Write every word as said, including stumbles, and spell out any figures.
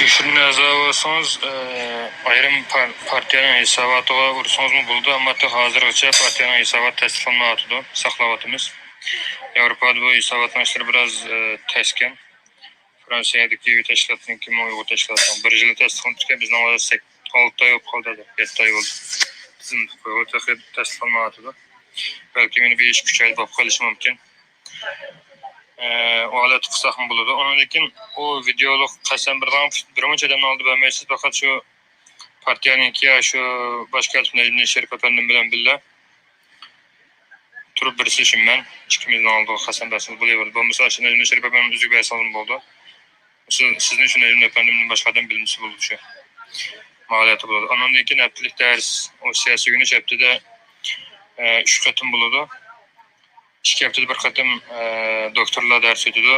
يوشۇرۇن ئەزا بولسىڭىز، ئايرىم پار-، پارتىيەنىڭ ھېساباتىغا ئۇرسىڭىزمۇ بولىدۇ، ئەمما تېخى ھازىرغىچە پارتىيەنىڭ ھېساباتى تەستىقلانمايۋاتىدۇ، ساقلاۋاتىمىز. ياۋروپادا بۇ ھېساباتنىڭ ئىشلىرى بىراز تەسكەن. فرانسىيەدىكى تەشكىلاتنىڭكىمۇ، ئۇيغۇر تەشكىلاتىنىڭ بىر يىلى تەستىقلىنىپتىكەن، بىزنىڭ ھازىر سەك-، ئالتە ئاي بولۇپ قالدى، ھازىر يەتتە ئاي بولدى. تىزىملىتىپ قويغىلى، تېخى تەستىقلانمايۋاتىدۇ. بەلكىم يەنە بىر ئىككى ئۈچ ئاي بولۇپ قېلىشى مۇمكىن. ئە، ئۇ ھالەتتە قىلساقمۇ بولىدۇ. ئۇنىڭدىن كېيىن ئۇ ۋىدېئولۇق قەسەم بېرىدىغان بىرمۇنچە ئادەمنىڭ ئالدىدا بەرمەيسىز، پەقەت شۇ پارتىيەنىڭكى يا شۇ باش كاتىپ نەجمىدىن شېرىپ ئەپەندىم بىلەن بىللە تۇرۇپ بىرسى شۇ مەن ئىككىمىزنىڭ ئالدىغا قەسەم بەرسىڭىز بولۇۋېرىدۇ. بولمىسا شۇ نەجمىدىن شېرىپ ئەپەندىم ئۈزۈپ بەرسىڭىزمۇ بولىدۇ. سىز، سىزنى شۇ نەجمىدىن ئەپەندىمدىن باشقا ئادەم بىلمىسە بولىدۇ شۇ. ماھالەتتە بولىدۇ. ئاندىن كېيىن ھەپتىلىك دەرس، ئۇ سىياسىي ئۆگىنىش ھەپتىدە، ئە، ئۈچ قېتىم بولىدۇ. ئىككى ھەپتىدە بىر قېتىم، ئە، دوكتورلار دەرس ئۆتىدۇ.